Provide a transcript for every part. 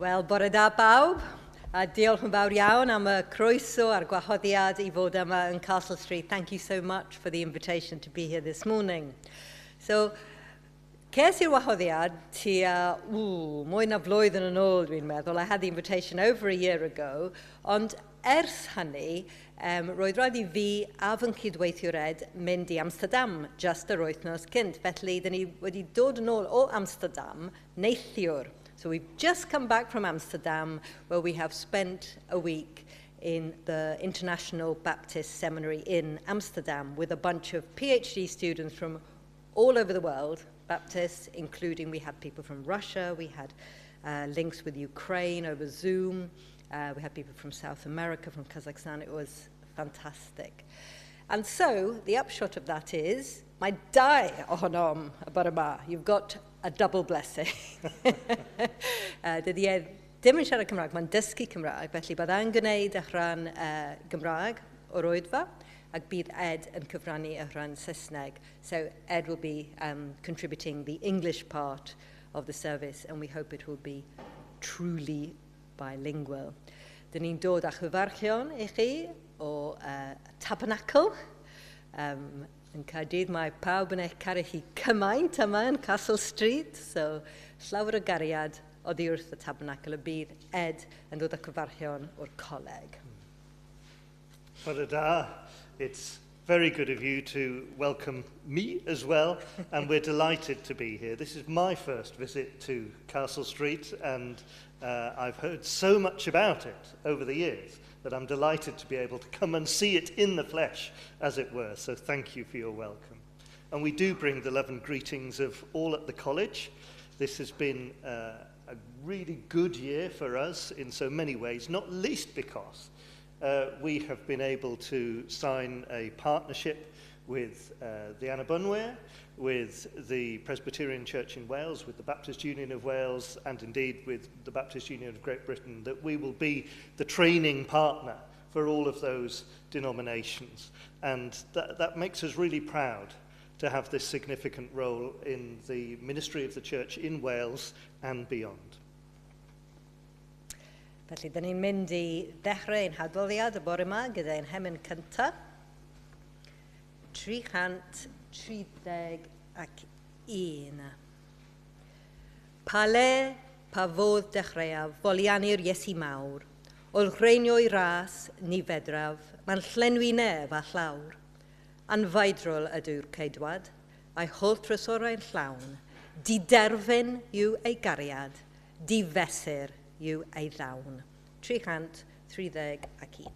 Wel, bore da bawb, a diolch yn fawr iawn am y croeso a'r gwahoddiad i fod yma yn Castle Street. Thank you so much for the invitation to be here this morning. So, ces i'r wahoddiad tua, ww, mwy na flwyddyn yn ôl dwi'n meddwl. I had the invitation over a year ago, ond ers hynny, roedd rhaid i fi a fy nghydweithiwr Ed mynd i Amsterdam just yr wythnos cynt. Felly, dyn ni wedi dod yn ôl o Amsterdam neithiwr. So we've just come back from Amsterdam, where we have spent a week in the International Baptist Seminary in Amsterdam with a bunch of PhD students from all over the world, Baptists, including we had people from Russia, we had links with Ukraine over Zoom, we had people from South America, from Kazakhstan. It was fantastic. And so the upshot of that is, mae dau ohonom y bore yma. You've got a double blessing. Dydy e ddim yn siarad Cymraeg, mae'n dysgu Cymraeg, felly byddai'n gwneud y rhan Gymraeg o'r oedfa, ac bydd Ed yn cyfrannu y rhan Saesneg. So Ed will be contributing the English part of the service, and we hope it will be truly bilingual. Dyn ni'n dod â chyfarchion i chi o Tabernacle. Yn Caerdydd mae pawb yn eich caru chi cymaint yma yn Castle Street, so llawer o gariad oddi wrth y Tabernacle y bydd Ed yn dod â cyfarchion o'r coleg. Bore da, it's very good of you to welcome me as well, and we're delighted to be here. This is my first visit to Castle Street, and I've heard so much about it over the years that I'm delighted to be able to come and see it in the flesh, as it were. So thank you for your welcome. And we do bring the love and greetings of all at the college. This has been a really good year for us in so many ways, not least because we have been able to sign a partnership with the Annibynwyr, with the Presbyterian Church in Wales, with the Baptist Union of Wales, and indeed with the Baptist Union of Great Britain, that we will be the training partner for all of those denominations. And that makes us really proud to have this significant role in the ministry of the church in Wales and beyond. Felly, dyn ni'n mynd i ddechrau ein haddoliad y bore yma gyda ein hemyn cyntaf. 331. Pa le, pa fodd dechreuaf, foliannu'r Iesu mawr, olrheinio'i ras ni fedraf, mae'n llenwi nef a llawr. Anfeidrol ydyw'r ceidwad, a'i holl trysorau'n llawn, diderfyn yw ei gariad, difesur yw ei ddawn. 331.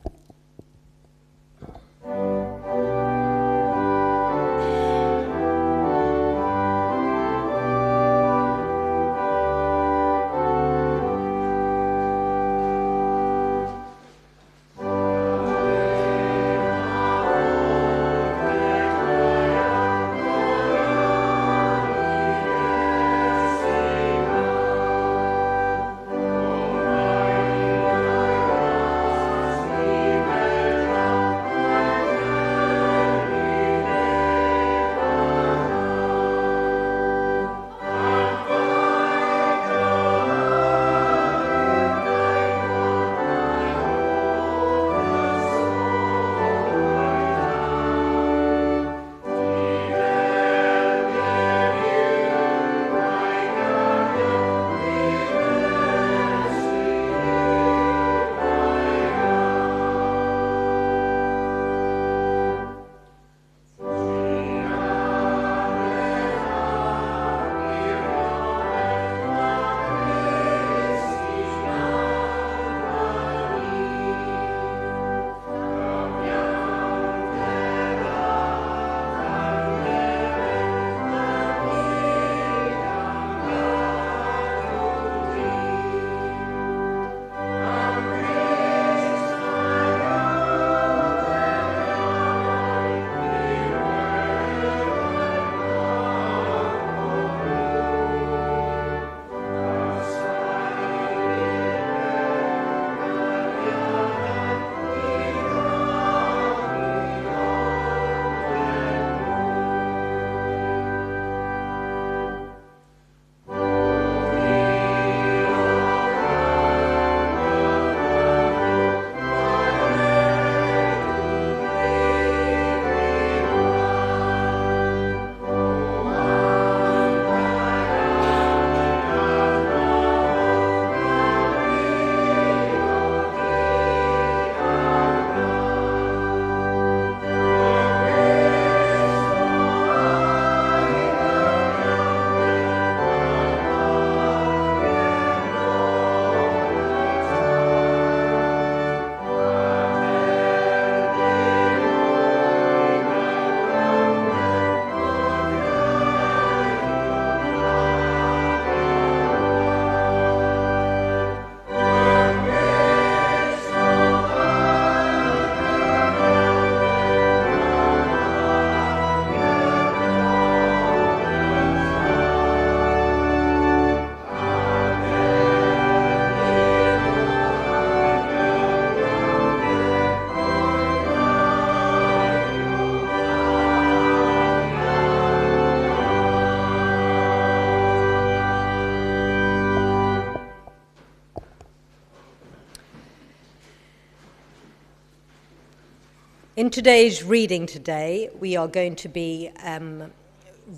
In today's reading today, we are going to be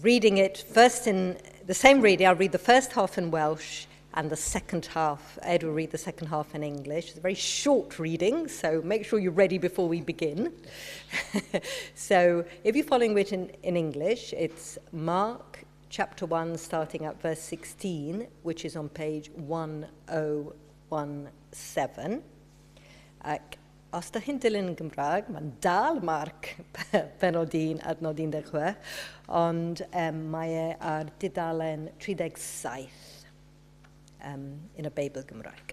reading it first in the same reading. I'll read the first half in Welsh and the second half, Ed will read the second half in English. It's a very short reading, so make sure you're ready before we begin. So if you're following it in English, it's Mark chapter 1, starting at verse 16, which is on page 1017. Ac os da chi'n dilyn yn Gymraeg, mae'n dal Marc pennod 1 adnod 16, ond mae e ar dudalen 37 yn y Beibl Gymraeg.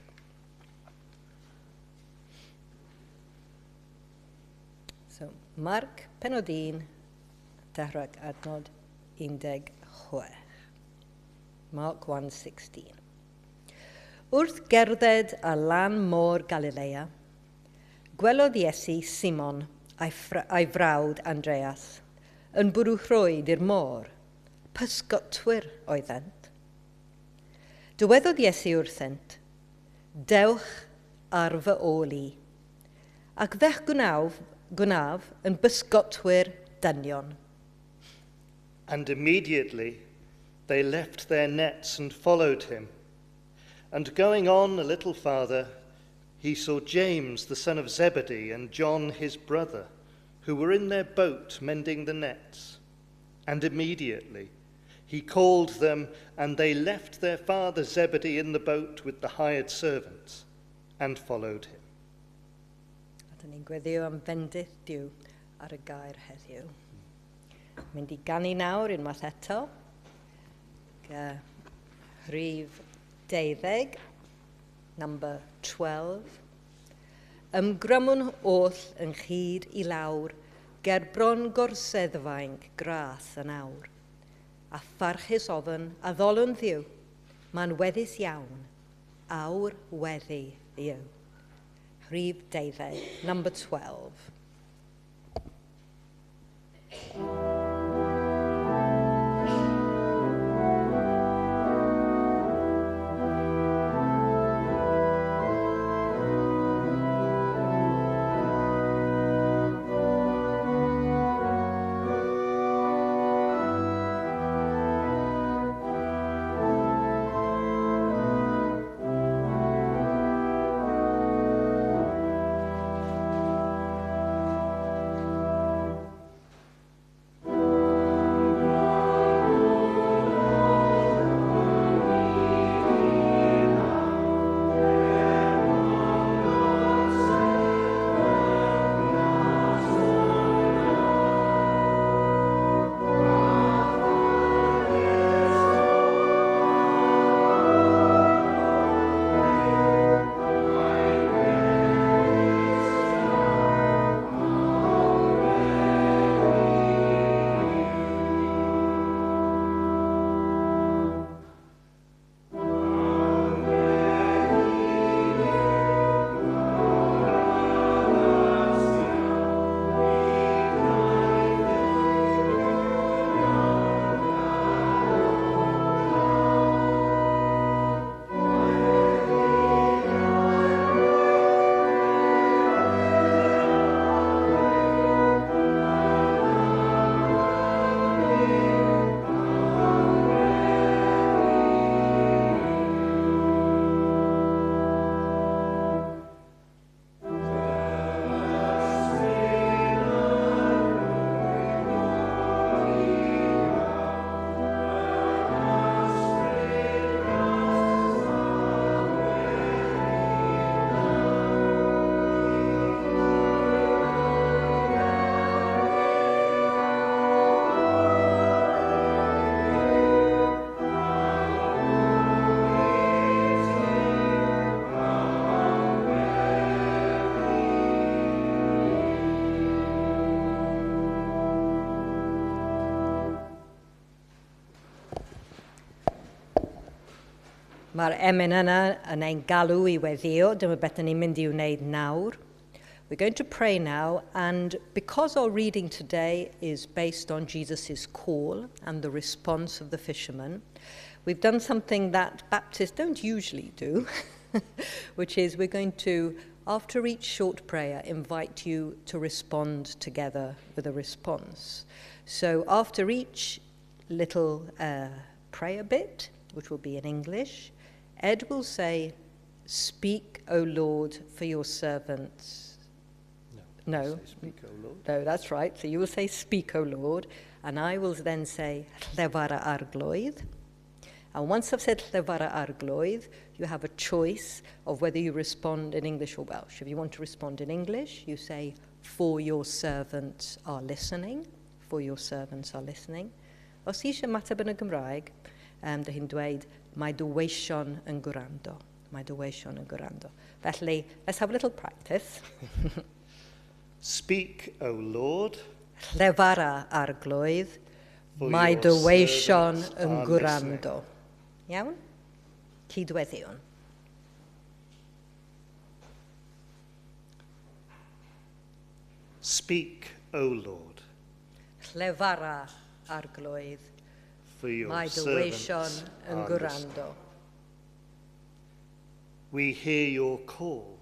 So, Marc pennod 1, dechrau adnod 16. Mark 1:16. Wrth gerdded ar lan môr Galilea, gwelodd Iesu Simon a'i frawd Andreas yn bwrw rhwyd i'r môr. Pysgotwyr oeddent. Dywedodd Iesu wrthynt, "Dewch ar fy ôl i, ac fe'ch gwnaf yn bysgotwyr dynion." And immediately they left their nets and followed him. And going on a little farther, he saw James, the son of Zebedee, and John, his brother, who were in their boat mending the nets. And immediately he called them, and they left their father Zebedee in the boat with the hired servants and followed him. A dyn ni'n gweddio am fendith Duw ar y gair heddiw. Mynd i ganu nawr unwaith eto. Rhif 12, number 12. Ymgrymwn oll ynghyd i lawr, gerbron gorseddfainc gras yn awr. A pharchus ofn, addolwn Dduw, mae'n weddus iawn, awr weddi yw. Rhif 12, number 12. Mae'r emyn yna yn ein galw i weddio. Dyma beth ni'n mynd i wneud nawr. We're going to pray now, and because our reading today is based on Jesus' call and the response of the fishermen, we've done something that Baptists don't usually do, which is we're going to after each short prayer, invite you to respond together with a response. So after each little prayer bit, which will be in English, Ed will say, "Speak, O Lord, for your servants." No. No. Say, "Speak, O Lord." No, that's right. So you will say, "Speak, O Lord," and I will then say, "Llefara Arglwydd." And once I've said Llefara Arglwydd, you have a choice of whether you respond in English or Welsh. If you want to respond in English, you say, "For your servants are listening." For your servants are listening. Os ti eisiau ymateb yn y Gymraeg, dych chi'n dweud, "Mae dy weision yn gwrando. Mae dy weision yn gwrando." Felly, let's have a little practice. Speak, O Lord. Llefara Arglwydd, For mae your dy weision servants yn are gwrando. Iawn? Cydweddiwn. Speak, O Lord. Llefara Arglwydd, For your mae dy weision servants yn are listening. gwrando. We hear your call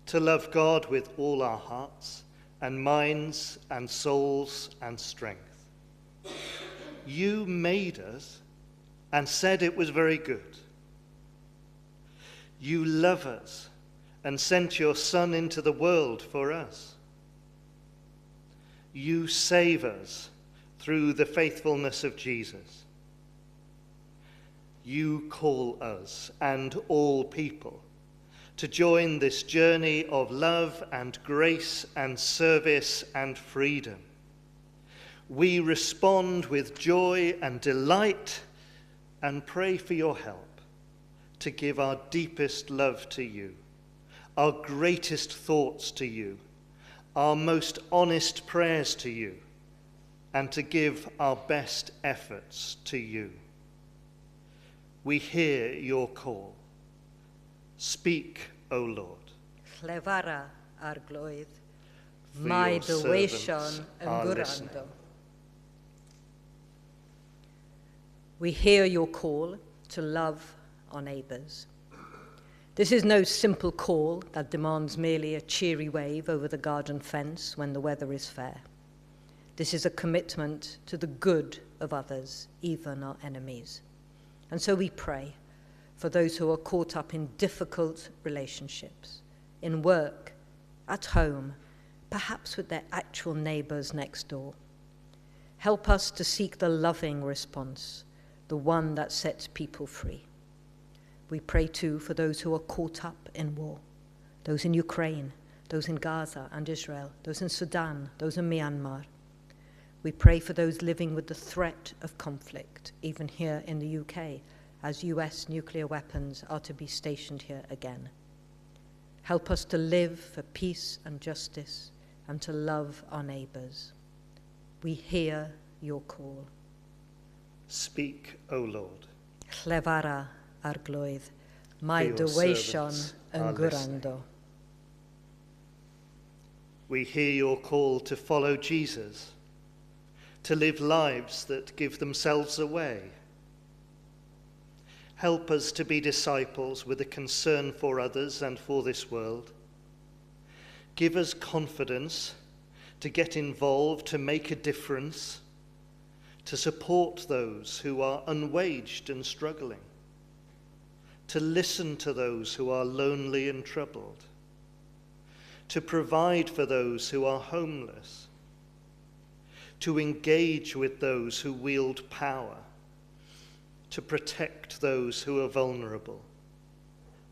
to love God with all our hearts and minds and souls and strength. You made us and said it was very good. You love us and sent your Son into the world for us. You save us through the faithfulness of Jesus. You call us and all people to join this journey of love and grace and service and freedom. We respond with joy and delight and pray for your help to give our deepest love to you, our greatest thoughts to you, our most honest prayers to you, and to give our best efforts to you. We hear your call. Speak, O Lord. Llefara Arglwydd, For mae your dy weision servants yn are gwrando. listening. We hear your call to love our neighbours. This is no simple call that demands merely a cheery wave over the garden fence when the weather is fair. This is a commitment to the good of others, even our enemies. And so we pray for those who are caught up in difficult relationships, in work, at home, perhaps with their actual neighbours next door. Help us to seek the loving response, the one that sets people free. We pray too for those who are caught up in war, those in Ukraine, those in Gaza and Israel, those in Sudan, those in Myanmar. We pray for those living with the threat of conflict, even here in the UK, as US nuclear weapons are to be stationed here again. Help us to live for peace and justice and to love our neighbours. We hear your call. Speak, O Lord. Llefara Arglwydd, mae For your dy weision servants yn are listening. gwrando. We hear your call to follow Jesus, to live lives that give themselves away. Help us to be disciples with a concern for others and for this world. Give us confidence to get involved, to make a difference, to support those who are unwaged and struggling, to listen to those who are lonely and troubled, to provide for those who are homeless, to engage with those who wield power, to protect those who are vulnerable,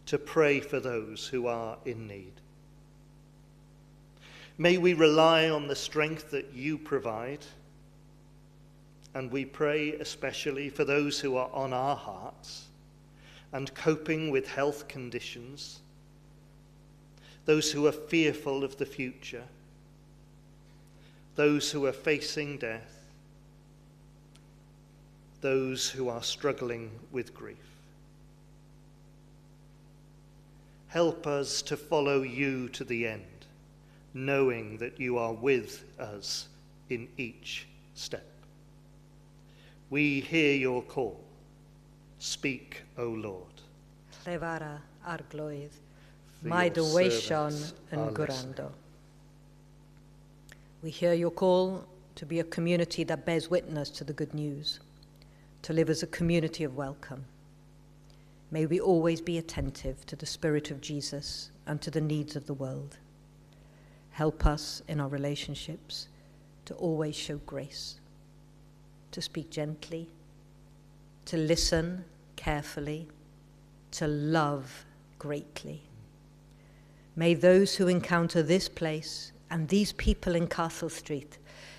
to pray for those who are in need. May we rely on the strength that you provide, and we pray especially for those who are on our hearts and coping with health conditions, those who are fearful of the future, those who are facing death, those who are struggling with grief. Help us to follow you to the end, knowing that you are with us in each step. We hear your call. Speak, O Lord. Llefara Arglwydd, For Mae your dy weision servants yn are listening. gwrando. We hear your call to be a community that bears witness to the good news, to live as a community of welcome. May we always be attentive to the Spirit of Jesus and to the needs of the world. Help us in our relationships to always show grace, to speak gently, to listen carefully, to love greatly. May those who encounter this place and these people in Castle Street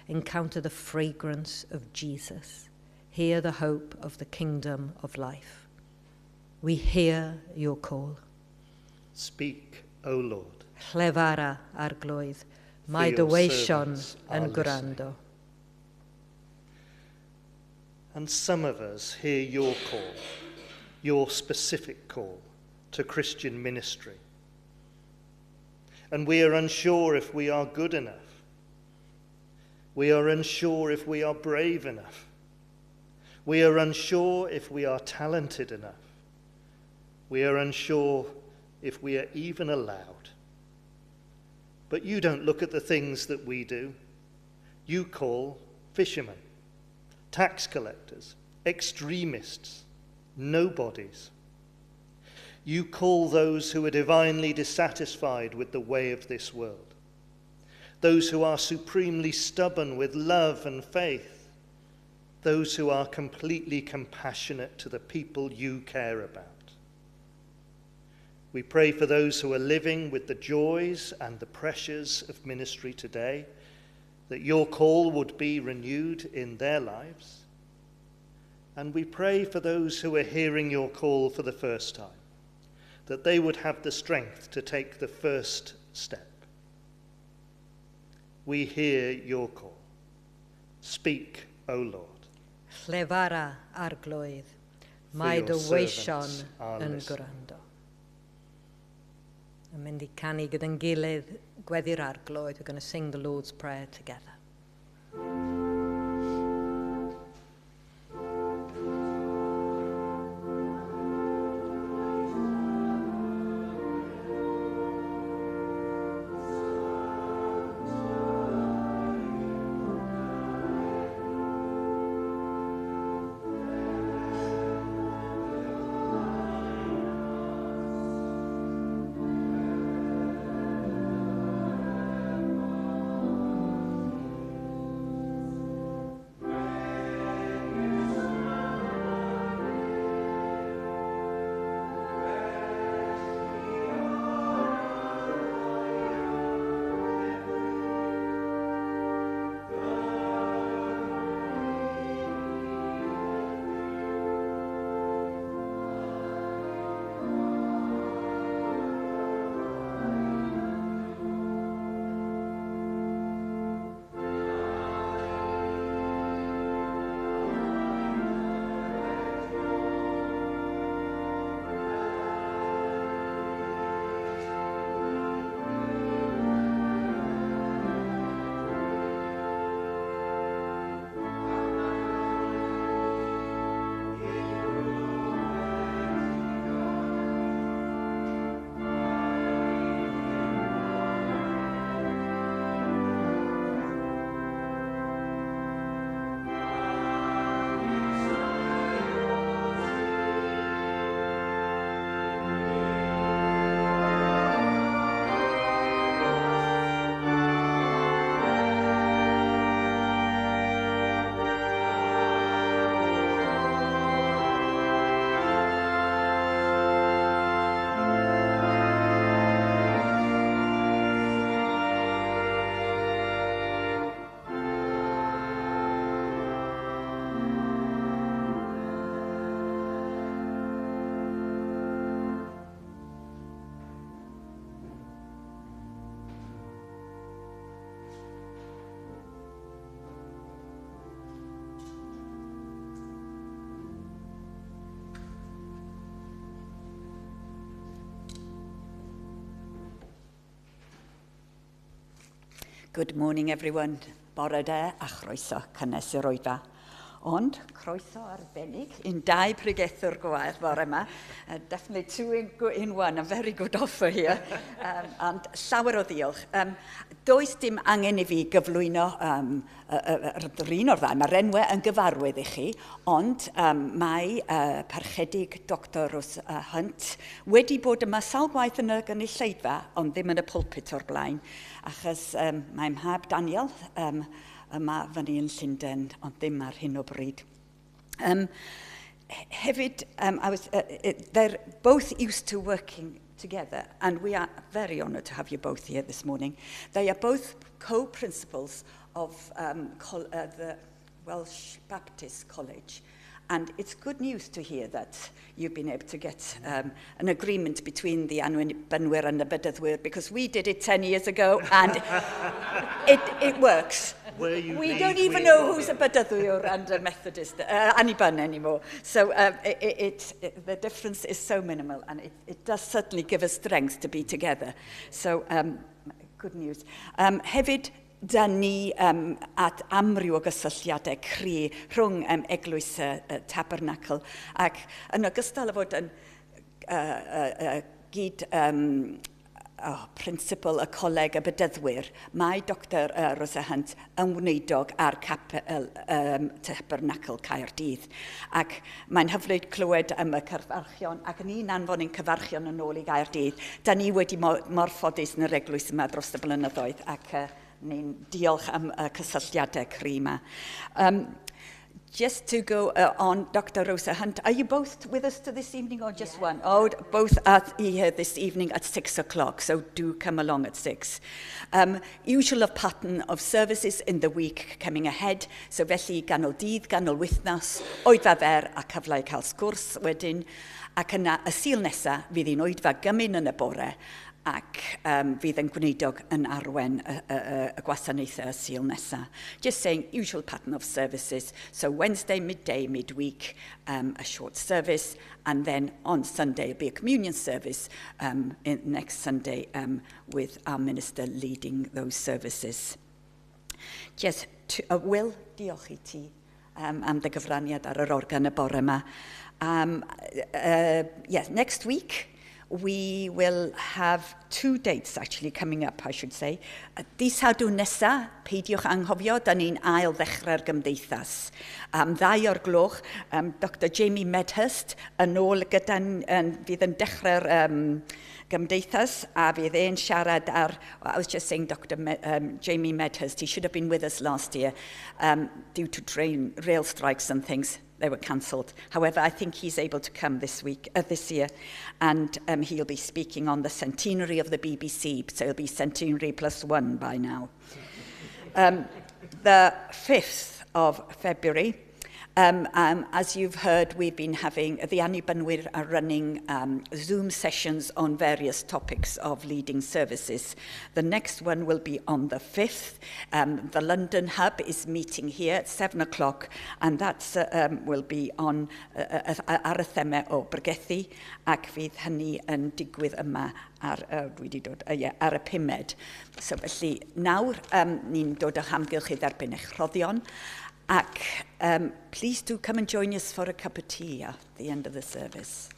encounter the fragrance of Jesus, hear the hope of the kingdom of life. We hear your call. Speak, O Lord. Llefara, Arglwydd, mae your dy weision servants are yn listening. gwrando. And some of us hear your call, your specific call to Christian ministry. And we are unsure if we are good enough. We are unsure if we are brave enough. We are unsure if we are talented enough. We are unsure if we are even allowed. But you don't look at the things that we do. You call fishermen, tax collectors, extremists, nobodies. You call those who are divinely dissatisfied with the way of this world, those who are supremely stubborn with love and faith, those who are completely compassionate to the people you care about. We pray for those who are living with the joys and the pressures of ministry today, that your call would be renewed in their lives. And we pray for those who are hearing your call for the first time, that they would have the strength to take the first step. We hear your call. Speak, O Lord. Llefara, Arglwydd, mae your dy weision servants are yn listening. gwrando. Yn mynd i canu gyda'n gilydd gweddi'r Arglwydd. We're going to sing the Lord's Prayer together. Good morning, everyone. Bore da a chroeso cynnes i'r oedfa. Ond, croeso arbennig i'n dau pregethwr gwaith bore yma. Definitely two in one, a very good offer here. And llawer o ddiolch. Does dim angen i fi gyflwyno yr un o'r ddau. Mae'r enwau yn gyfarwydd i chi, ond mae parchedig Dr Rosa Hunt wedi bod yma sawl gwaith yn y gynulleidfa, ond ddim yn y pulpit o'r blaen, achos mae mhab Daniel yma fyny yn Llundain, ond ddim ar hyn o bryd. Hefyd, they're both used to working together, and we are very honoured to have you both here this morning. They are both co-principals of the Welsh Baptist College. And it's good news to hear that you've been able to get an agreement between the Annibynwyr and the Bedyddwyr, because we did it 10 years ago and it works. We don't even know who's a Bedyddwyr and a Methodist, Annibyn anymore. So the difference is so minimal, and it does certainly give us strength to be together. So good news. Hefyd, da ni at amryw o gysylltiadau cry rhwng eglwys y Tabernacl, ac yn ogystal â fod yn gyd principal y Coleg y Bedyddwyr, mae Dr Rosa Hunt yn wneudog ar capel Tabernacl Caerdydd. Ac mae'n hyfryd clywed am y cyfarchion, ac ni'n anfon ein cyfarchion yn ôl i Gaerdydd. Da ni wedi mor ffodus yn yr eglwys yma dros y blynyddoedd, ac ni'n diolch am y cysylltiadau cry yma. Just to go on, Dr. Rosa Hunt, are you both with us to this evening or just one? Oh, both are here this evening at 6 o'clock, so do come along at 6. Usual of pattern of services in the week coming ahead, so felly ganol dydd, ganol wythnos, oedfa fer a cyfle i cael sgwrs wedyn, ac yna y Sul nesaf fydd hi'n oedfa gymun yn y bore, ac fydd yn gwneudog yn arwen y gwasanaethau y Sul nesaf. Just saying, usual pattern of services. So Wednesday, midday, midweek, a short service, and then on Sunday it'll be a communion service next Sunday with our minister leading those services. Just to, Will, diolch i ti am dy gyfraniad ar yr organ y bore yma. Yes, next week, we will have two dates actually coming up, I should say. Dydd Sadwrn nesa, peidiwch anghofio, da ni'n ail ddechrau'r gymdeithas. Am 2 o'r gloch, Dr Jamie Medhurst yn ôl gyda, fydd yn dechrau'r gymdeithas, a fydd e'n siarad ar, I was just saying Dr Jamie Medhurst, he should have been with us last year, due to rail strikes and things. They were cancelled. However, I think he's able to come this year, and he'll be speaking on the centenary of the BBC, so it'll be centenary plus one by now. The 5th of February, as you've heard, we've been having, the Annibynwyr are running Zoom sessions on various topics of leading services. The next one will be on the 5th. The London Hub is meeting here at 7 o'clock, and that will be on ar y thema o bregethu, ac fydd hynny yn digwydd yma ar, dwi wedi dod, yeah, ar y pumed. So felly nawr ni'n dod o'ch amgylch i dderbyn eich rhoddion. Ac please do come and join us for a cup of tea at the end of the service.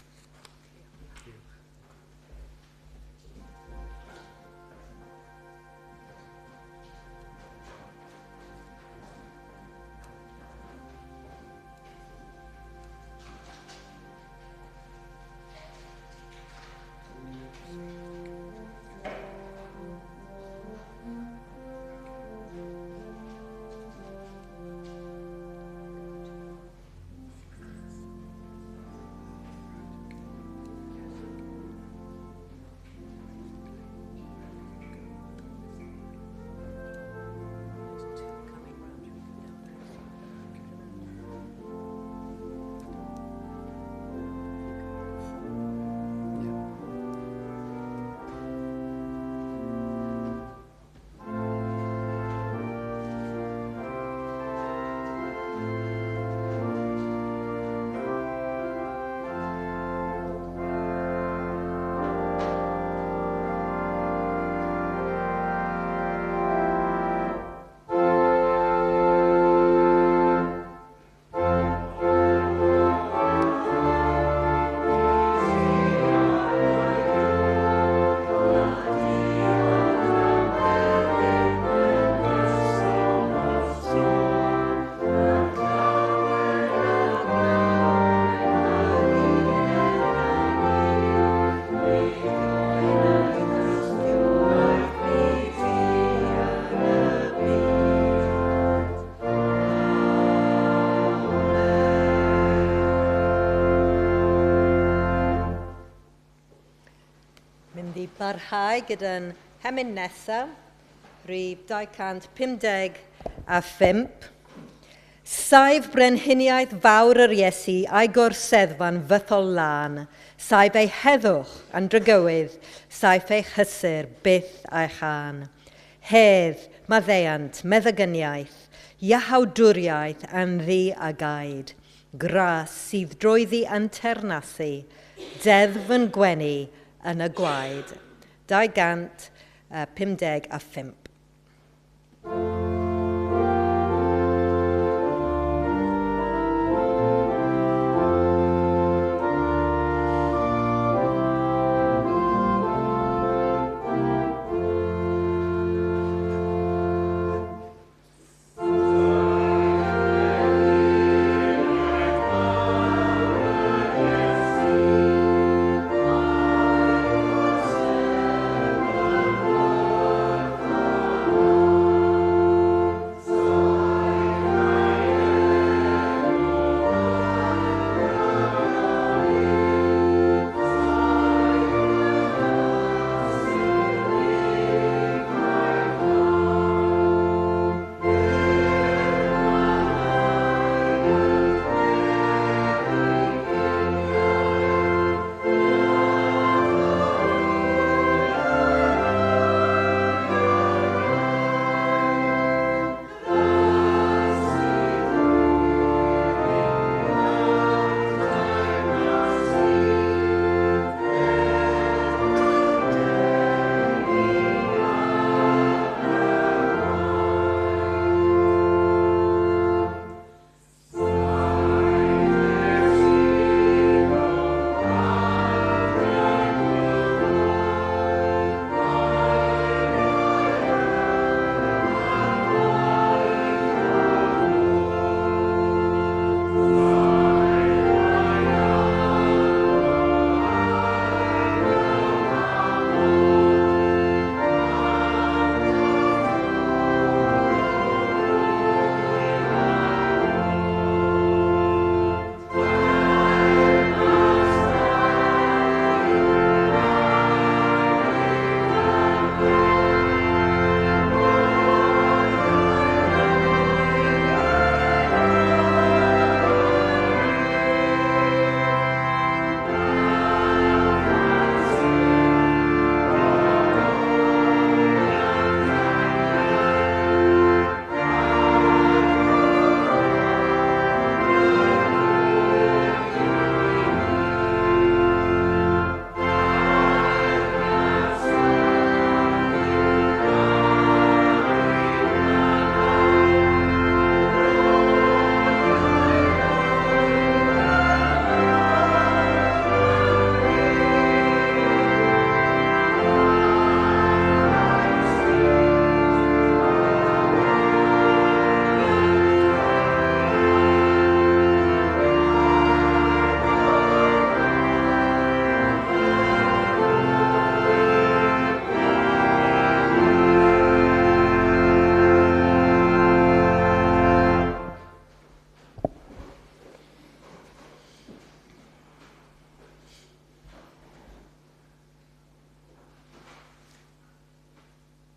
Parhau gyda'n hemyn nesaf, rhif 255. Saif brenhiniaeth fawr yr Iesu a'i gorseddfa'n fythol lân, saif ei heddwch yn drygywydd, saif ei chysur byth a'i chân. Hedd, maddeuant, meddygyniaeth, iachawdwriaeth ynddi a gaed, gras sydd drwyddi yn teyrnasu, deddf yn gwenu yn y gwaed. 255.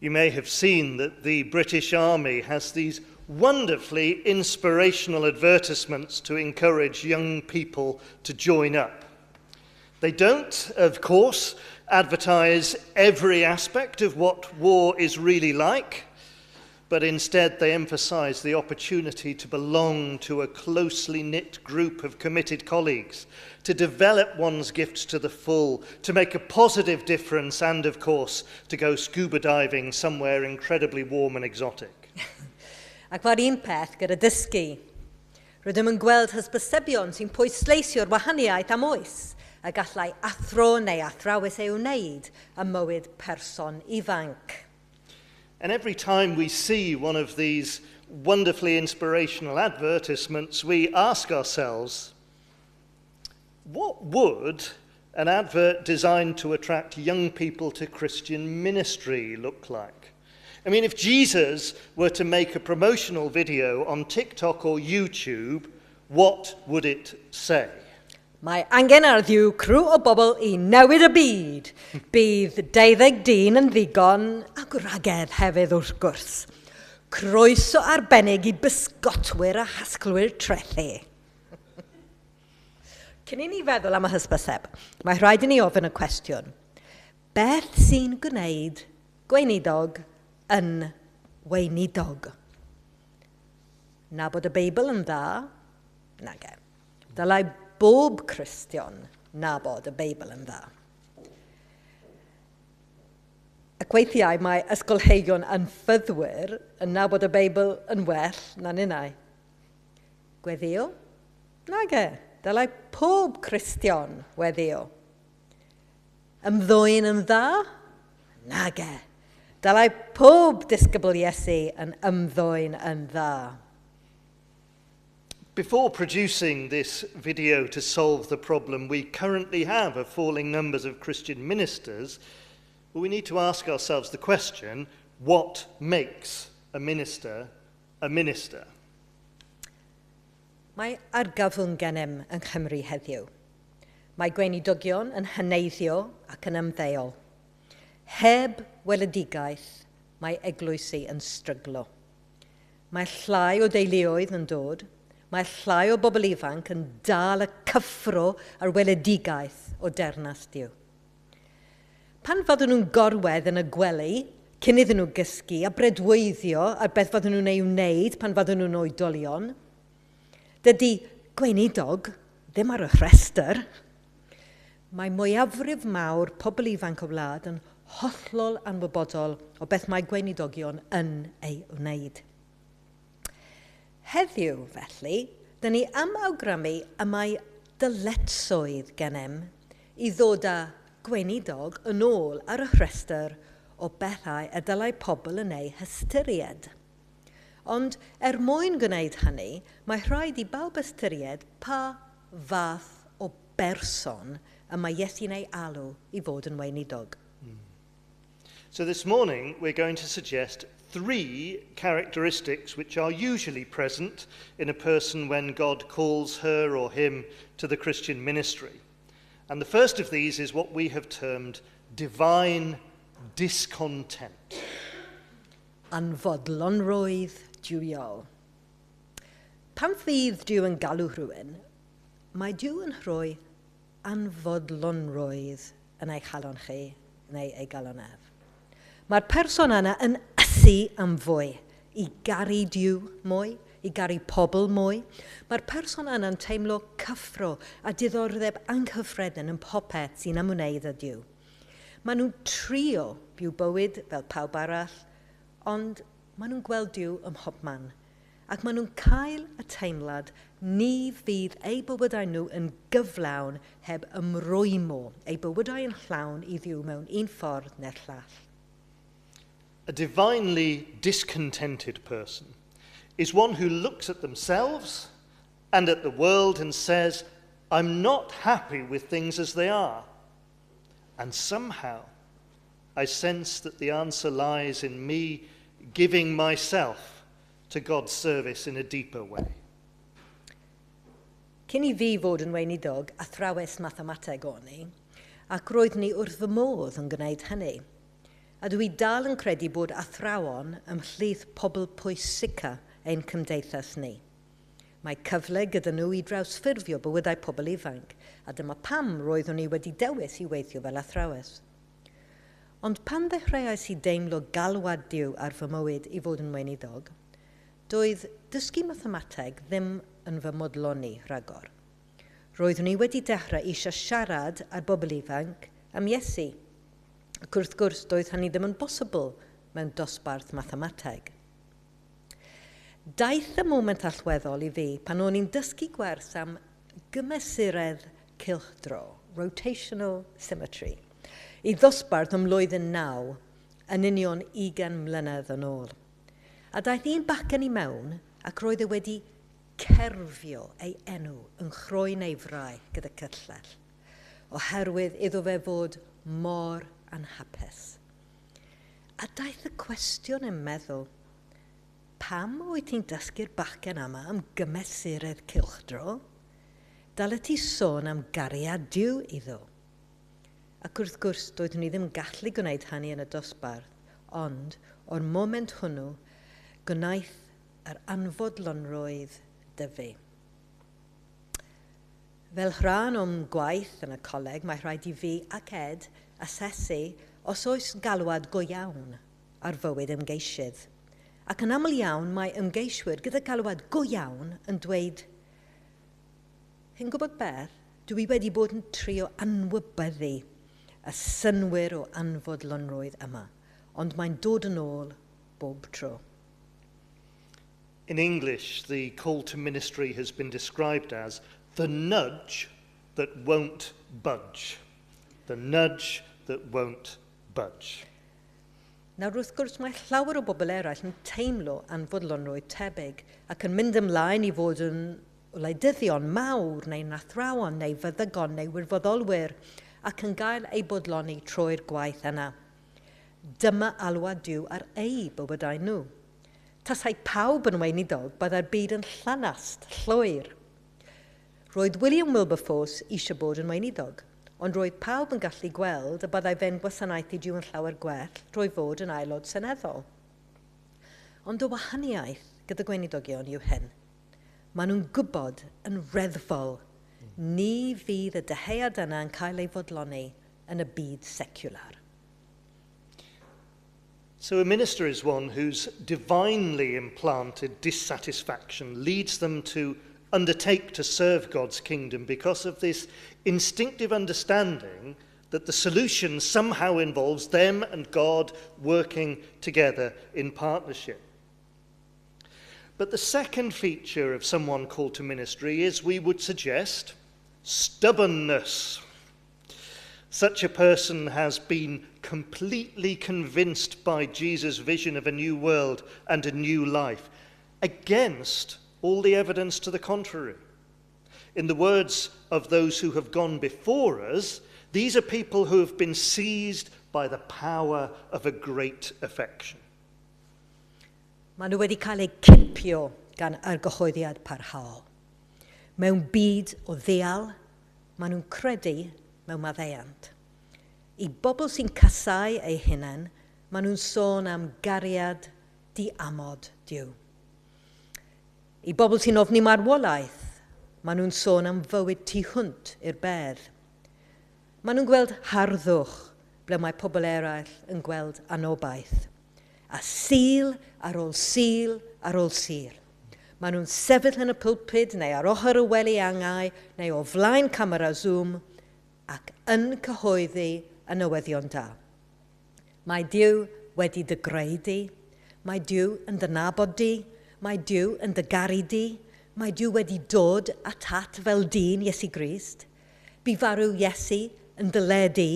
You may have seen that the British Army has these wonderfully inspirational advertisements to encourage young people to join up. They don't, of course, advertise every aspect of what war is really like, but instead they emphasize the opportunity to belong to a closely knit group of committed colleagues, to develop one's gifts to the full, to make a positive difference, and of course, to go scuba diving somewhere incredibly warm and exotic. Ac mae'r un peth gyda dysgu. Rydym yn gweld hysbysebion sy'n pwysleisio'r wahaniaeth am oes y gallai athro neu athrawes ei wneud ym mywyd person ifanc. And every time we see one of these wonderfully inspirational advertisements, we ask ourselves, what would an advert designed to attract young people to Christian ministry look like? I mean, if Jesus were to make a promotional video on TikTok or YouTube, what would it say? Mae angen ar Dduw criw o bobl i newid y byd. Bydd 12 dyn yn ddigon a gwragedd hefyd wrth gwrs. Croeso arbennig i bysgotwyr a chasglwyr trethi. Cyn i ni feddwl am y hysbyseb, mae rhaid i ni ofyn y cwestiwn. Beth sy'n gwneud gweinidog yn weinidog? Nabod y Beibl yn dda? Nage. Dylai bob Cristion nabod y Beibl yn dda. Ac weithiau mae ysgolheigion yn ffyddwyr yn nabod y Beibl yn well na ninnau. Gweddio? Nage. Dylai pob Cristion weddio. Ymddwyn yn dda? Nage. Dylai pob disgybl Iesu yn ymddwyn yn dda. Before producing this video to solve the problem we currently have of falling numbers of Christian ministers, we need to ask ourselves the question, what makes a minister a minister? Mae argyfwng gennym yng Nghymru heddiw. Mae gweinidogion yn heneiddio ac yn ymddeol. Heb weledigaeth, mae eglwysi yn stryglo. Mae llai o deuluoedd yn dod, mae llai o bobl ifanc yn dal y cyffro a'r weledigaeth o deyrnas Duw. Pan fyddwn nhw'n gorwedd yn y gwely, cyn iddyn nhw gysgu a breuddwydio ar beth fyddwn nhw'n ei wneud pan fyddwn nhw'n oedolion, dydy gweinidog ddim ar y rhestr. Mae mwyafrif mawr pobl ifanc o wlad yn hollol anwybodol o beth mae gweinidogion yn ei wneud. Heddiw, felly, dyn ni am awgrymu y mae dyletswydd gennym i ddod â gweinidog yn ôl ar y rhestr o bethau y dylai pobl yn eu hystyried. Ond er mwyn gwneud hynny, mae rhaid i bawb ystyried pa fath o berson y mae Iesu'n ei alw i fod yn weinidog. So this morning we're going to suggest three characteristics which are usually present in a person when God calls her or him to the Christian ministry. And the first of these is what we have termed divine discontent. Anfodlonrwydd duwiol. Pan fydd Duw yn galw rhywun, mae Duw yn rhoi anfodlonrwydd yn ei chalon chi neu ei galon ef. Mae'r person yna yn ysu am fwy, i garu Duw mwy, i garu pobl mwy. Mae'r person yna'n teimlo cyffro a diddordeb anghyffredin yn popeth sy'n ymwneud â Duw. Maen nhw'n trio byw bywyd fel pawb arall, ond maen nhw'n gweld Duw ym mhobman. Ac maen nhw'n cael y teimlad ni fydd eu bywydau nhw yn gyflawn heb ymrwymo eu bywydau yn llawn i Dduw mewn un ffordd neu'r llall. A divinely discontented person is one who looks at themselves and at the world and says, I'm not happy with things as they are. And somehow I sense that the answer lies in me giving myself to God's service in a deeper way. Cyn i fi fod yn weinidog, athrawes mathemateg o'n i, ac roeddwn i wrth fy modd yn gwneud hynny. A dwi dal yn credu bod athrawon ymhlith pobl pwysica ein cymdeithas ni. Mae cyfle gyda nhw i drawsffurfio bywydau pobl ifanc, a dyma pam roeddwn i wedi dewis i weithio fel athrawes. Ond pan ddechreuais i deimlo galwad Duw ar fy mywyd i fod yn weinidog, doedd dysgu mathemateg ddim yn fy modloni rhagor. Roeddwn i wedi dechrau eisiau siarad â'r bobl ifanc am Iesu. Ac wrth gwrs, doedd hynny ddim yn bosibl mewn dosbarth mathemateg. Daeth y moment allweddol i fi pan o'n i'n dysgu gwers am gymesuredd cylchdro, rotational symmetry, i ddosbarth ym mlwyddyn 9 yn union 20 mlynedd yn ôl. A daeth un bachgen i mewn ac roedd e wedi cerfio ei enw yng nghroen ei fraich gyda cyllell, oherwydd iddo fe fod mor anhapus. A daeth y cwestiwn yn meddwl, pam wyt ti'n dysgu'r bachgen yma am gymesuredd cylchdro? Dylet ti sôn am gariad Duw iddo. Ac wrth gwrs, doeddwn i ddim gallu gwneud hynny yn y dosbarth, ond o'r moment hwnnw, gwnaeth yr anfodlonrwydd dyfu. Fel rhan o'm gwaith yn y coleg, mae rhaid i fi ac Ed asesu os oes galwad go iawn ar fywyd ymgeisydd. Ac yn aml iawn mae ymgeiswyr gyda galwad go iawn yn dweud, "Chi'n gwybod beth, dwi wedi bod yn trio anwybyddu y synnwyr o anfodlonrwydd yma, ond mae'n dod yn ôl bob tro." In English, the call to ministry has been described as the nudge that won't budge. The nudge that won't budge. Nawr wrth gwrs mae llawer o bobl eraill yn teimlo anfodlonrwydd tebyg ac yn mynd ymlaen i fod yn wleidyddion mawr neu'n athrawon neu feddygon neu wirfoddolwyr ac yn gael eu bodloni trwy'r gwaith yna. Dyma alwad Duw ar eu bywydau nhw. Tasai pawb yn weinidog, byddai'r byd yn llanast, llwyr. Roedd William Wilberforce eisiau bod yn weinidog, ond roedd pawb yn gallu gweld y byddai fe'n gwasanaethu Duw yn llawer gwell drwy fod yn aelod seneddol. Ond y wahaniaeth gyda gweinidogion yw hyn. Maen nhw'n gwybod yn reddfol ni fydd y dyhead yna yn cael ei fodloni yn y byd secular. So a minister is one whose divinely implanted dissatisfaction leads them to undertake to serve God's kingdom because of this instinctive understanding that the solution somehow involves them and God working together in partnership. But the second feature of someone called to ministry is, we would suggest, stubbornness. Such a person has been completely convinced by Jesus' vision of a new world and a new life, against all the evidence to the contrary. In the words of those who have gone before us, these are people who have been seized by the power of a great affection. Maen nhw wedi cael eu cipio gan argyhoeddiad parhaol. Mewn byd o ddial, maen nhw'n credu mewn maddeuant. I bobl sy'n casáu eu hunain, maen nhw'n sôn am gariad diamod Duw. I bobl sy'n ofni marwolaeth, maen nhw'n sôn am fywyd tu hwnt i'r bedd. Maen nhw'n gweld harddwch ble mae pobl eraill yn gweld anobaith. A Sul ar ôl Sul ar ôl Sul. Maen nhw'n sefyll yn y pulpud neu ar ochr y wely angau neu o flaen camera Zoom ac yn cyhoeddi y newyddion da. Mae Duw wedi dy greu di, mae Duw yn dy nabod di, mae Duw yn dy garu di, mae Duw wedi dod atat fel dyn Iesu Grist, bu farw Iesu yn dy le di.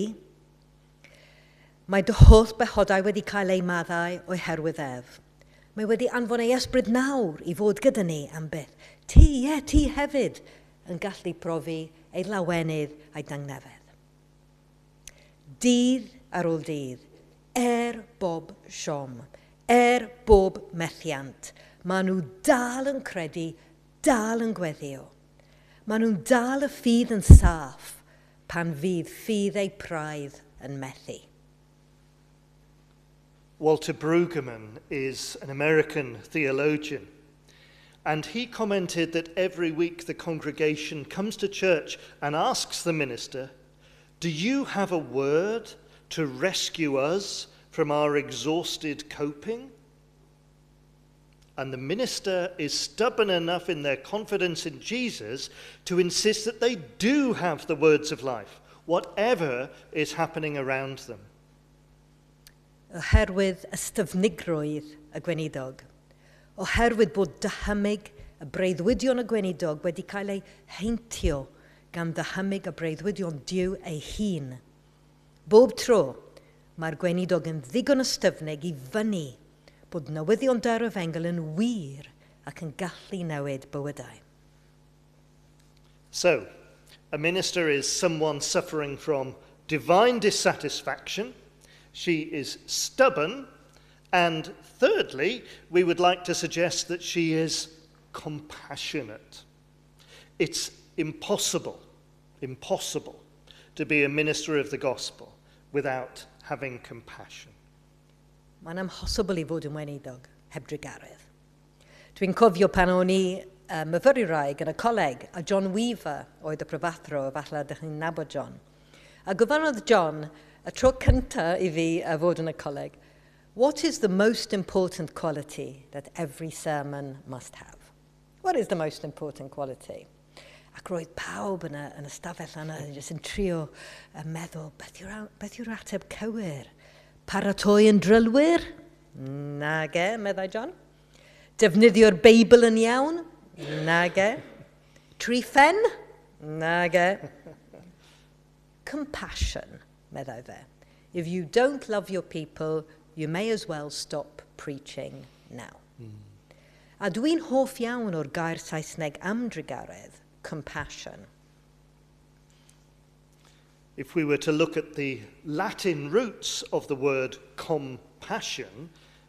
Mae dy holl bechodau wedi cael eu maddau oherwydd ef. Mae wedi anfon ei ysbryd nawr i fod gyda ni am byth. Ti, ie, ti hefyd yn gallu profi ei lawenydd a'i dangnefedd. Dydd ar ôl dydd, er bob siom, er bob methiant, maen nhw dal yn credu, dal yn gweddio. Maen nhw'n dal y ffydd yn saff pan fydd ffydd eu praidd yn methu. Walter Brueggemann is an American theologian, and he commented that every week the congregation comes to church and asks the minister, "Do you have a word to rescue us from our exhausted coping?" And the minister is stubborn enough in their confidence in Jesus to insist that they do have the words of life, whatever is happening around them. Oherwydd ystyfnigrwydd y gweinidog, oherwydd bod dychymyg y breuddwydion y gweinidog wedi cael ei heintio gan ddychymyg y breuddwydion Duw ei hun. Bob tro, mae'r gweinidog yn ddigon ystyfnig i fynnu bod newyddion da'r efengyl yn wir ac yn gallu newid bywydau. So, a minister is someone suffering from divine dissatisfaction. She is stubborn. And thirdly, we would like to suggest that she is compassionate. It's impossible, impossible to be a minister of the gospel without having compassion. Mae'n amhosibl i fod yn weinidog heb drugaredd. Dwi'n cofio pan o'n i myfyrwraig yn y coleg, a John Weaver oedd y prifathro, efallai ydych chi'n nabod John. A gofynnodd John, y tro cyntaf i fi fod yn y coleg, "What is the most important quality that every sermon must have? What is the most important quality?" Ac roedd pawb yn y stafell yna yn jyst yn trio meddwl, beth yw'r ateb cywir? Paratoi yn drylwyr? Nage, meddai John. Defnyddio'r Beibl yn iawn? Nage. Tri phen? Nage. "Compassion," meddai fe. "If you don't love your people, you may as well stop preaching now." A dwi'n hoff iawn o'r gair Saesneg am drugaredd, compassion. If we were to look at the Latin roots of the word compassion,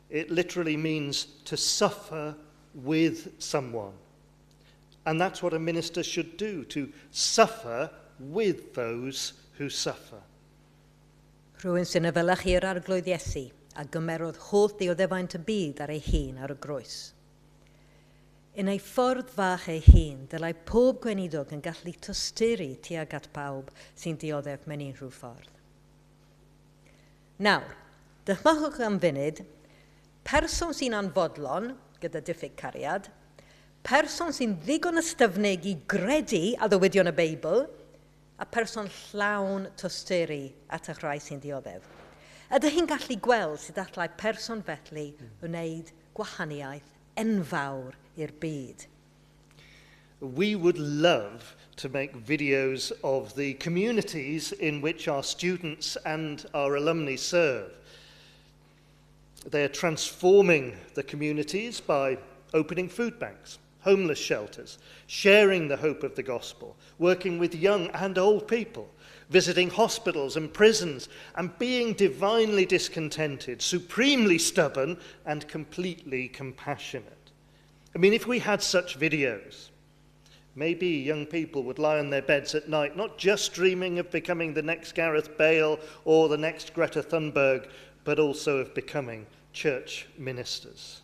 it literally means to suffer with someone. And that's what a minister should do, to suffer with those who suffer. Rhywun sy'n efelychu'r Arglwydd Iesu a gymerodd holl ddioddefaint y byd ar ei hun ar y groes. Yn ei ffordd fach ei hun, dylai pob gweinidog yn gallu tosturi tuag at pawb sy'n dioddef mewn unrhyw ffordd. Nawr, dychmygwch am funud, person sy'n anfodlon gyda diffyg cariad, person sy'n ddigon ystyfnig i gredu addewidion y Beibl, a person llawn tosturi at y rhai sy'n dioddef. Ydych chi'n gallu gweld sut allai person felly wneud gwahaniaeth enfawr i'r byd? We would love to make videos of the communities in which our students and our alumni serve. They are transforming the communities by opening food banks, homeless shelters, sharing the hope of the gospel, working with young and old people, visiting hospitals and prisons, and being divinely discontented, supremely stubborn, and completely compassionate. I mean, if we had such videos, maybe young people would lie on their beds at night, not just dreaming of becoming the next Gareth Bale or the next Greta Thunberg, but also of becoming church ministers.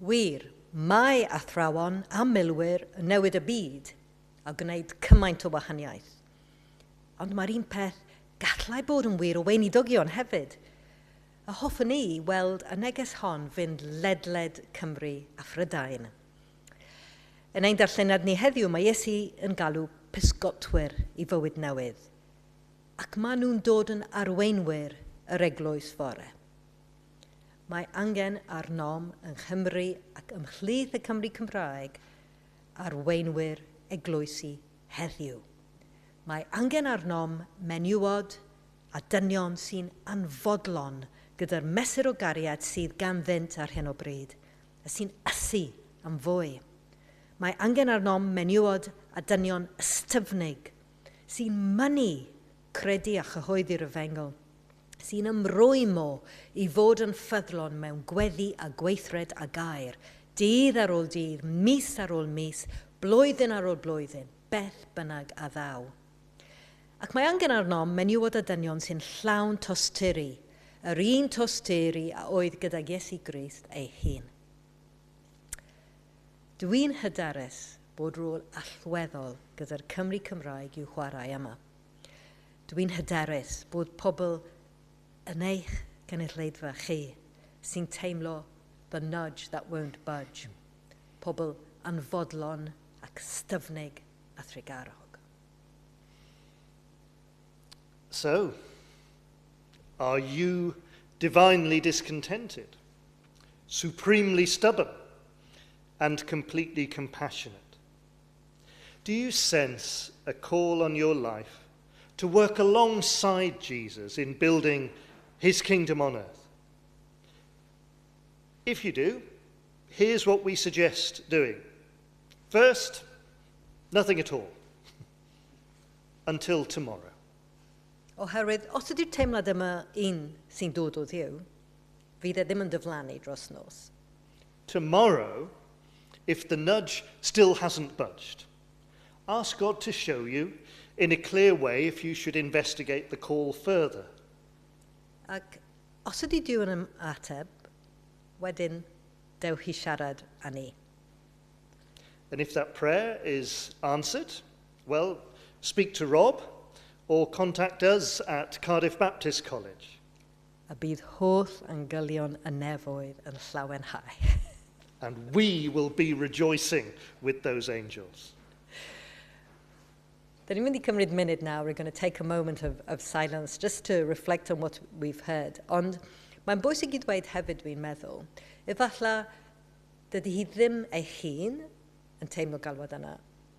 Wir, mae athrawon a milwyr yn newid y byd a gwneud cymaint o wahaniaeth. Ond mae'r un peth gallai bod yn wir o weinidogion hefyd. A hoffwn ni weld y neges hon fynd ledled Cymru a Phrydain. Yn ein darlleniad ni heddiw, mae Iesu yn galw pysgotwyr i fywyd newydd. Ac maen nhw'n dod yn arweinwyr yr eglwys fory. Mae angen arnom yng Nghymru ac ymhlith y Cymry Cymraeg arweinwyr eglwysi heddiw. Mae angen arnom menywod a dynion sy'n anfodlon gyda'r mesur o gariad sydd ganddynt ar hyn o bryd, a sy'n ysu am fwy. Mae angen arnom menywod a dynion ystyfnig sy'n mynnu credu a chyhoeddi'r efengyl, sy'n ymrwymo i fod yn ffyddlon mewn gweddi a gweithred a gair, dydd ar ôl dydd, mis ar ôl mis, blwyddyn ar ôl blwyddyn, beth bynnag a ddaw. Ac mae angen arnom menywod a dynion sy'n llawn tosturi, yr un tosturi a oedd gyda Iesu Grist ei hun. Dwi'n hyderus bod rôl allweddol gyda'r Cymry Cymraeg i'w chwarae yma. Dwi'n hyderus bod pobl yn eich gynulleidfa chi sy'n teimlo the nudge that won't budge. Pobl anfodlon ac styfnig a thrugarog. So, are you divinely discontented, supremely stubborn, and completely compassionate? Do you sense a call on your life to work alongside Jesus in building his kingdom on earth? If you do, here's what we suggest doing. First, nothing at all until tomorrow. Oherwydd, os ydy'r teimlad yma un sy'n dod o Dduw, fydd e ddim yn diflannu dros nos. Tomorrow, if the nudge still hasn't budged, Ask God to show you in a clear way if you should investigate the call further. Ac os ydy Duw yn ateb, wedyn dewch i siarad â ni. And if that prayer is answered, well, speak to Rob or contact us at Cardiff Baptist College. A bydd holl angylion y nefoedd yn llawenhau. And we will be rejoicing with those angels. Dyn ni'n mynd i cymryd munud nawr. We're going to take a moment of silence just to reflect on what we've heard. Ond mae'n bwysig i ddweud hefyd, dwi'n meddwl, efallai dydy hi ddim ei hun yn teimlo galwad yna,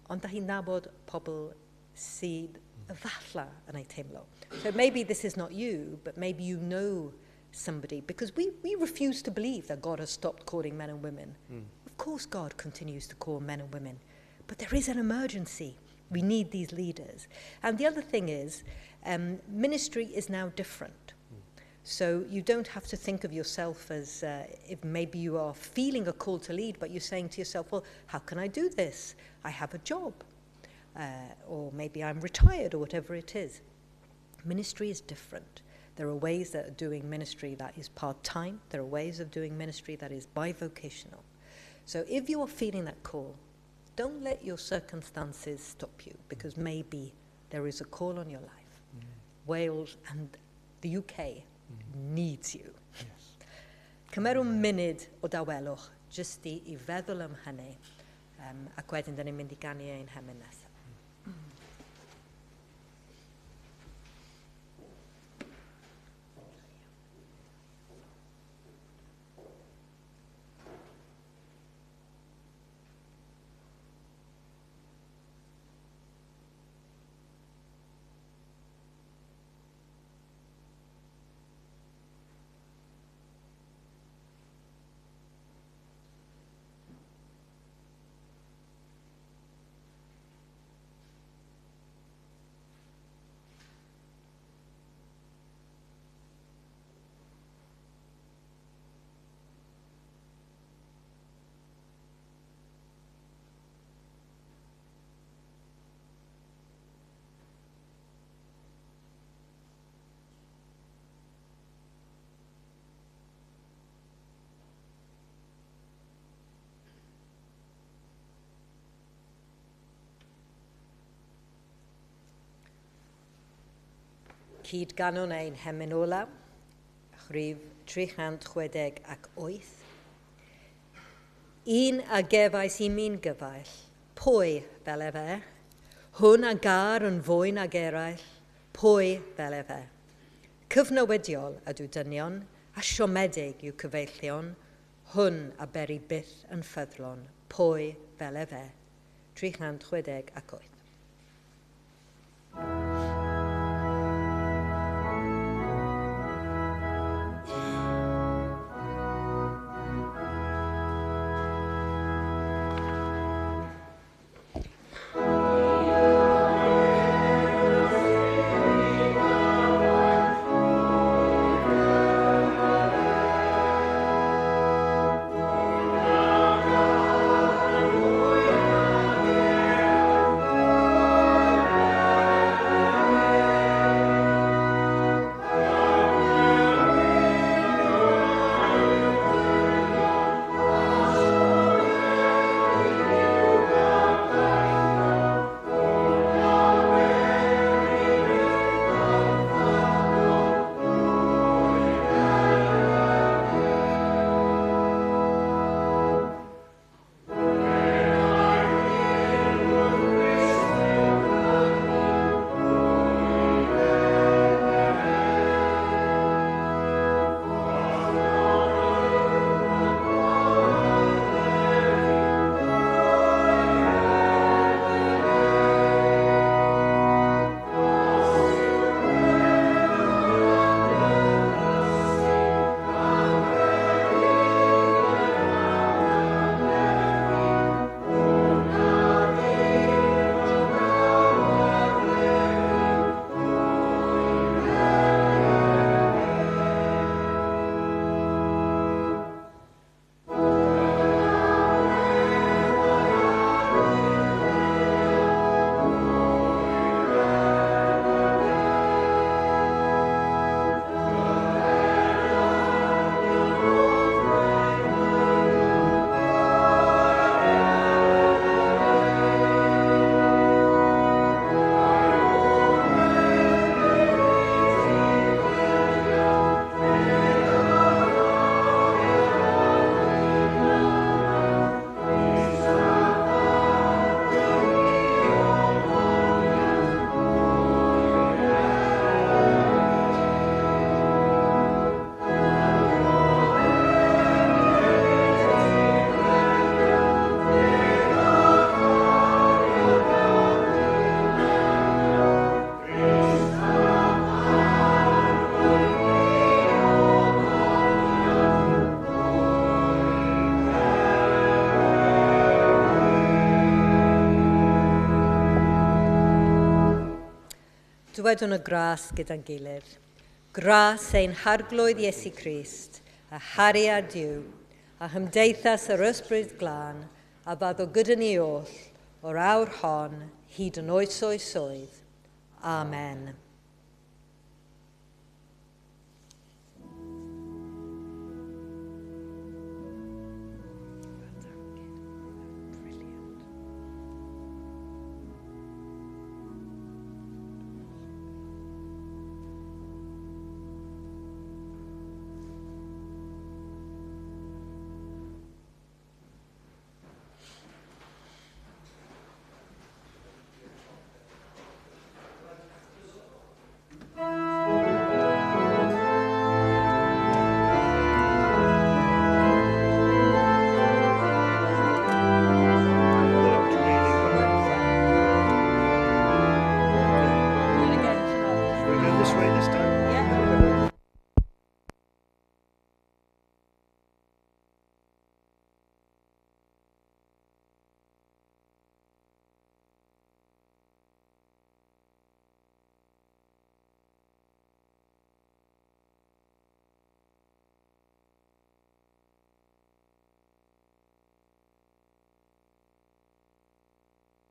ond da hi'n nabod pobl sydd efallai yn ei teimlo. So maybe this is not you, but maybe you know somebody, because we refuse to believe that God has stopped calling men and women. Of course God continues to call men and women, but there is an emergency. We need these leaders. And the other thing is, ministry is now different. So you don't have to think of yourself as if maybe you are feeling a call to lead, but you're saying to yourself, well, how can I do this? I have a job. Or maybe I'm retired, or whatever it is. Ministry is different. There are ways that are doing ministry that is part-time. There are ways of doing ministry that is bivocational. So if you are feeling that call, don't let your circumstances stop you, because maybe there is a call on your life. Wales and the UK needs you. Cymerwn munud o dawelwch jyst i feddwl am hynny, ac wedyn dyn ni'n mynd i ganu ein hemyn nesaf. Cyd ganwn ein hemyn ola, rhif 368. Un a gefais i mi'n gyfaill, pwy fel efe? Hwn a gar yn fwy nag eraill, pwy fel efe? Cyfnewidiol ydw dynion, a siomedig yw cyfeillion, hwn a beri byth yn ffyddlon, pwy fel efe? 368. Dywedwn y gras gyda'n gilydd. Gras ein harglwydd Iesu Grist, a chariad Duw, a chymdeithas yr ysbryd glân, a fyddo gyda ni oll o'r awr hon hyd yn oes oesoedd. Amen.